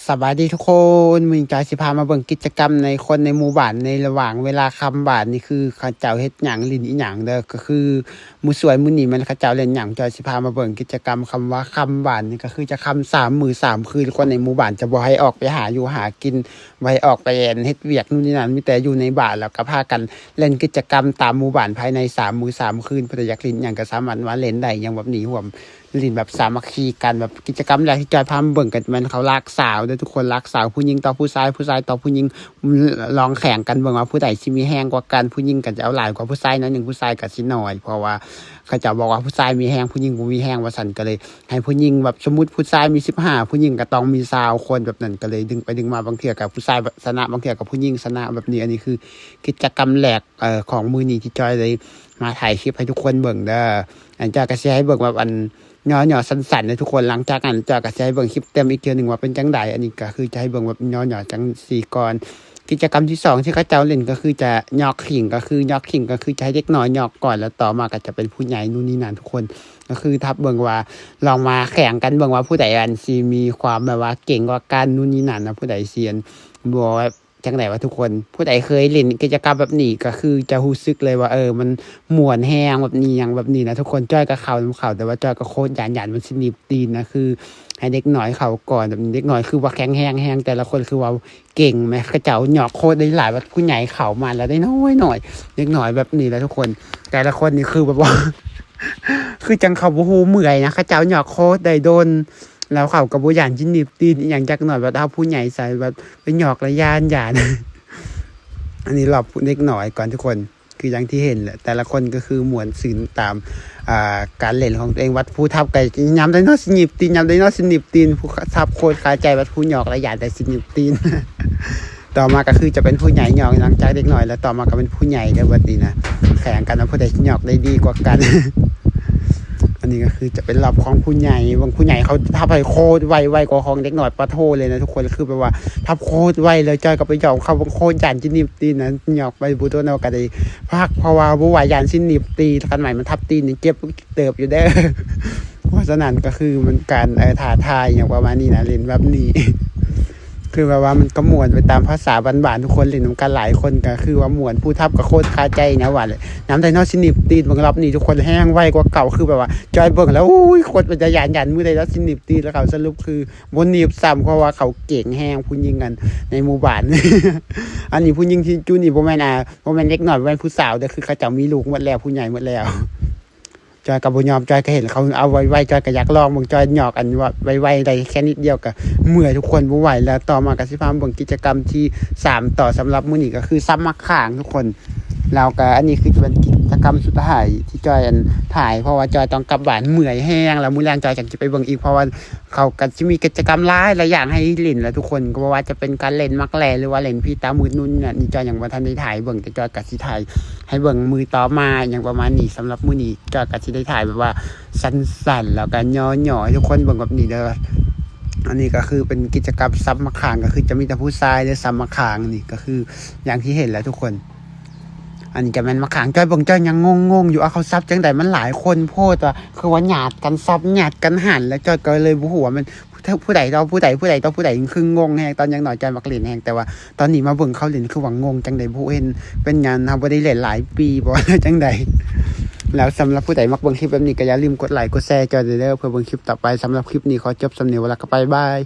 ສະບາຍດີທຸກຄົນ, ມື້ນີ້ຈອຍຊິພາມາເບິ່ງກິດຈະກຳໃນຄົນໃນໝູ່ບ້ານ ໃນລະຫວ່າງເວລາຄ່ຳວານນີ້ ຄືເຂົາເຈົ້າເຮັດຫຍັງ ຫຼິ້ນອີ່ຫຍັງເດີ. ກໍຄືມື້ສວຍມື້ນີ້ແມ່ນເຂົາເຈົ້າຫຼິ້ນຫຍັງ, ຈອຍຊິພາມາເບິ່ງກິດຈະກຳ. ຄຳວ່າຄ່ຳວານນີ້ ກໍຄືຈະຄ່ຳສາມມື້ສາມຄືນ, ຄົນໃນໝູ່ບ້ານຈະບໍ່ໃຫ້ອອກໄປຫາຢູ່ຫາກິນ, ບໍ່ໃຫ້ອອກໄປ ອັ່ນ ເຮັດວຽກນູ່ນນີ້ນັ້ນ, ມີແຕ່ຢູ່ໃນບ້ານ ແລ້ວກໍພາກັນ ຫຼິ້ນກິດຈະກຳຕາມໝູ່ບ້ານພາຍໃນສາມມື້ສາມຄືນ. ຜູ້ໃດຢາກຫຼິ້ນຫຍັງກໍສາມາດມາຫຼິ້ນໄດ້ ຫຍັງແບບນີ້, ຮ່ວມຫຼິ້ນແບບສາມັກຄີກັນ. ແບບກິດຈະກຳແລກທີ່ຈອຍພາມາເບິ່ງກໍແມ່ນເຂົາລາກສາວເດີທຸກຄົນ, ລາກສາວ ຜູ້ຍິງຕໍ່ຜູ້ຊາຍ, ຜູ້ຊາຍຕໍ່ຜູ້ຍິງ, ລອງແຂ່ງກັນເບິ່ງວ່າຜູ້ໃດຊິມີແຮງກວ່າກັນ. ຜູ້ຍິງກໍຈະເອົາຫຼາຍກວ່າຜູ້ຊາຍໜ້ອຍໜຶ່ງ, ຜູ້ຊາຍກໍຊິໜ້ອຍ, ເພາະວ່າເຂົາເຈົ້າບອກວ່າຜູ້ຊາຍມີແຮງ ຜູ້ຍິງບໍ່ມີແຮງວ່າຊັ້ນ. ກໍເລີຍໃຫ້ຜູ້ຍິງ ແບບສົມມຸດຜູ້ຊາຍມີສິບຫ້າ ຜູ້ຍິງກໍຕ້ອງມີຊາວຄົນ, ແບບນັ້ນ. ກໍເລີຍດຶງໄປດຶງມາ ບາງເທື່ອກໍຜູ້ຊາຍຊະນະ ບາງເທື່ອກໍຜູ້ຍິງຊະນະ ແບບນີ້. ອັນນີ້ຄືກິດຈະກຳແລກ ເອີ ຂອງມື້ນີ້ທີ່ຈອຍໄດ້ມາຖ່າຍຄລິບໃຫ້ທຸກຄົນເບິ່ງເດີ. ອັນຈອຍກໍຊິໃຫ້ເບິ່ງແບບ ອັ່ນ ຫຍໍ້ໆສັ້ນໆເດີທຸກຄົນ. ຫຼັງຈາກນັ້ນຈອຍກໍຊິໃຫ້ເບິ່ງຄລິບເຕັມອີກເທື່ອໜຶ່ງວ່າເປັນຈັ່ງໃດ. ອັນນີ້ກໍຄືຈະໃຫ້ເບິ່ງແບບຫຍໍ້ໆຈັ່ງຊີ້ກ່ອນ. ກິດຈະກຳທີສອງທີ່ເຂົາເຈົ້າຫຼິ້ນກໍຄືຈະຫຍອກຂິງ, ກໍຄືຫຍອກຂິງກໍຄືຈະໃຫ້ເດັກນ້ອຍຫຍອກກ່ອນ ແລ້ວຕໍ່ມາກໍຈະເປັນຜູ້ໃຫຍ່ນູ່ນນີ້ນັ້ນທຸກຄົນ. ກໍຄືທັບເບິ່ງວ່າ ລອງມາແຂ່ງກັນເບິ່ງວ່າຜູ້ໃດ ອັ່ນ ຊິມີຄວາມແບບວ່າເກັ່ງກວ່າກັນນູ່ນນີ້ນັ້ນນະ, ຜູ້ໃດຊິ ອັ່ນ ບໍ່ແບບ ຈັ່ງໃດວະທຸກຄົນ? ຜູ້ໃດເຄີຍຫຼິ້ນກິດຈະກຳແບບນີ້ ກໍຄືຈະຮູ້ສຶກເລີຍວ່າ ເອີ ມັນມ່ວນແຮງ ແບບນີ້ຫຍັງແບບນີ້ນະທຸກຄົນ. ຈອຍກໍເຂົ້ານຳເຂົາ ແຕ່ວ່າຈອຍກໍໂຄດຢ້ານ ຢ້ານມັນຊິໜີບຕີນນະ, ຄືໃຫ້ເດັກນ້ອຍເຂົ້າກ່ອນ. ແບບນີ້ເດັກນ້ອຍຄືວ່າແຂງແຮງແຮງ, ແຕ່ລະຄົນຄືວ່າເກັ່ງແມ, ເຂົາເຈົ້າຫຍອກໂຄດໄດ້ຫຼາຍ, ແບບຜູ້ໃຫຍ່ເຂົ້າມາແລ້ວໄດ້ນ້ອຍໆ. ເດັກນ້ອຍແບບນີ້ແຫຼະທຸກຄົນ, ແຕ່ລະຄົນນີ້ຄືແບບວ່າ ຄືຈັ່ງເຂົາບໍ່ຮູ້ເມື່ອຍນະ, ເຂົາເຈົ້າຫຍອກໂຄດໄດ້ດົນ ແລ້ວເຂົາກໍບໍ່ຢ້ານຊິໜີບຕີນອີ່ຫຍັງຈັກໜ້ອຍ. ແບບເຮົາຜູ້ໃຫຍ່ໃສ່ ແບບໄປຫຍອກແລ້ວຢ້ານ ຢ້ານ. ອັນນີ້ລອບເດັກນ້ອຍກ່ອນທຸກຄົນ, ຄືຢ່າງທີ່ເຫັນແຫຼະ, ແຕ່ລະຄົນກໍຄືມ່ວນຊື່ນຕາມ ອ່າ ການຫຼິ້ນຂອງຕົວເອງ. ບັດຜູ້ທັບກໍຍາມໃດເນາະຊິໜີບຕີນ, ຍາມໃດເນາະຊິໜີບຕີນ, ຜູ້ທັບໂຄດຄາໃຈ, ບັດຜູ້ຫຍອກລະຢ້ານແຕ່ຊິໜີບຕີນ. ຕໍ່ມາກໍຄືຈະເປັນຜູ້ໃຫຍ່ຫຍອກຫຼັງຈາກເດັກນ້ອຍ, ແລ້ວຕໍ່ມາກໍເປັນຜູ້ໃຫຍ່ເດີ. ບັດນີ້ນະ ແຂ່ງກັນວ່າຜູ້ໃດຫຍອກໄດ້ດີກວ່າກັນ. ອັນນີ້ກໍຄືຈະເປັນລອບຂອງຜູ້ໃຫຍ່, ເບິ່ງຜູ້ໃຫຍ່ເຂົາທັບໃຫ້ໂຄດໄວ, ໄວກວ່າຂອງເດັກນ້ອຍປະໂທເລີຍນະທຸກຄົນ. ຄືແບບວ່າທັບໂຄດໄວ ແລ້ວຈອຍກໍໄປຫຍອກເຂົາ, ເບິ່ງໂຄດຢ້ານຊິໜີບຕີນນະ, ຫຍອກໄປບໍ່ດົນເຮົາກໍໄດ້ພັກ, ເພາະວ່າບໍ່ໄຫວ ຢ້ານຊິໜີບຕີນ. ຄັນໄມ້ມັນທັບຕີນນີ້ເຈັບເຕີບຢູ່ເດີ. ເພາະສະນັ້ນກໍຄືມັນການ ເອີ ທ້າທາຍຫຍັງປະມານນີ້ນະ, ຫຼິ້ນແບບນີ້ ຄືແບບວ່າມັນກໍມ່ວນໄປຕາມພາສາບ້ານໆ, ທຸກຄົນຫຼິ້ນນຳກັນຫຼາຍຄົນກໍຄືວ່າມ່ວນ. ຜູ້ທັບກໍໂຄດຄາໃຈນະວ່າແຫຼະ, ຍາມໃດເນາະຊິໜີບຕີນ. ເບິ່ງລອບນີ້ທຸກຄົນແຮງໄວກວ່າເກົ່າ, ຄືແບບວ່າຈອຍເບິ່ງແລ້ວ ໂອ້ຍ ໂຄດເປັນຕາຢ້ານ, ຢ້ານມື້ໃດເນາະຊິໜີບຕີນ. ແລ້ວເຂົາສະຫຼຸບຄືບໍ່ໜີບຊ້ຳ, ເພາະວ່າເຂົາເກັ່ງແຮງ, ຜູ້ຍິງ ອັ່ນ ໃນໝູ່ບ້ານ. ອັນນີ້ຜູ້ຍິງທີ່ຢູ່ນີ້ບໍ່ແມ່ນ ອ່າ ບໍ່ແມ່ນເດັກນ້ອຍ, ບໍ່ແມ່ນຜູ້ສາວເດີ, ຄືເຂົາເຈົ້າມີລູກໝົດແລ້ວ, ຜູ້ໃຫຍ່ໝົດແລ້ວ. ຈອຍກໍບໍ່ຍອມ, ຈອຍກໍເຫັນເຂົາເອົາໄວໆ, ຈອຍກໍຢາກລອງເບິ່ງ. ຈອຍຫຍອກ ອັ່ນ ວ່າໄວໆໄດ້ແຄ່ນິດດຽວກໍເມື່ອຍທຸກຄົນ, ບໍ່ໄຫວແລ້ວ. ຕໍ່ມາກໍຊິພາມາເບິ່ງກິດຈະກຳທີສາມຕໍ່ສຳລັບມື້ນີ້, ກໍຄືສັບໝາກຂ່າງທຸກຄົນ. ແລ້ວກໍອັນນີ້ຄືຈະເປັນກິດຈະກຳສຸດທ້າຍທີ່ຈອຍ ອັ່ນ ຖ່າຍ, ເພາະວ່າຈອຍຕ້ອງກັບບ້ານ, ເມື່ອຍແຮງ. ແລ້ວມື້ແລງຈອຍຈັ່ງຊິໄປເບິ່ງອີກ, ເພາະວ່າ ເຂົາກໍຊິມີກິດຈະກຳຫຼາຍຫຼາຍຢ່າງໃຫ້ຫຼິ້ນແຫຼະທຸກຄົນ, ກໍບໍ່ວ່າຈະເປັນການຫຼິ້ນໝາກແລ່ ຫຼືວ່າຫຼິ້ນຜີຕາມືດ ນູ່ນນີ້ນັ້ນ. ນີ້ຈອຍຍັງບໍ່ທັນໄດ້ຖ່າຍເບິ່ງ, ແຕ່ຈອຍກໍຊິຖ່າຍໃຫ້ເບິ່ງມື້ຕໍ່ມາ ຫຍັງປະມານນີ້. ສຳລັບມື້ນີ້ຈອຍກໍຊິໄດ້ຖ່າຍແບບວ່າສັ້ນໆ ແລ້ວກໍຫຍໍ້ໆ ໃຫ້ທຸກຄົນເບິ່ງແບບນີ້ເດີ. ອັນນີ້ກໍຄືເປັນກິດຈະກຳສັບໝາກຂ່າງ, ກໍຄືຈະມີແຕ່ຜູ້ຊາຍເດີສັບໝາກຂ່າງ. ນີ້ກໍຄືຢ່າງທີ່ເຫັນແຫຼະທຸກຄົນ. ອັນນີ້ຈະແມ່ນໝາກຂ່າງ, ຈອຍເບິ່ງ ຈອຍຍັງງົງໆຢູ່, ເອົາ ເຂົາສັບຈັ່ງໃດ ມັນຫຼາຍຄົນໂພດວ່າ ຄືວ່າຍາດກັນສັບ ຍາດກັນຫັນ, ແລ້ວຈອຍກໍເລີຍບໍ່ຮູ້ວ່າມັນຜູ້ໃດຕໍ່ຜູ້ໃດ ຜູ້ໃດຕໍ່ຜູ້ໃດ, ຄືງົງແຮງ. ຕອນຍັງນ້ອຍຈອຍມັກຫຼິ້ນແຮງ, ແຕ່ວ່າຕອນນີ້ມາເບິ່ງເຂົາຫຼິ້ນ ຄືວ່າງົງຈັ່ງໃດບໍ່ເຫັນ. ເປັນຫຍັງເຮົາບໍ່ໄດ້ຫຼິ້ນຫຼາຍປີບໍ ຫຼືຈັ່ງໃດ? ແລ້ວສຳລັບຜູ້ໃດມັກເບິ່ງຄລິບແບບນີ້ ກໍຢ່າລືມກົດໄລກົດແຊໃຫ້ຈອຍເດີ ເພື່ອເບິ່ງຄລິບຕໍ່ໄປ. ສຳລັບຄລິບນີ້ຂໍຈົບສ່ຳນີ້ ແລ້ວກໍບາຍບາຍ.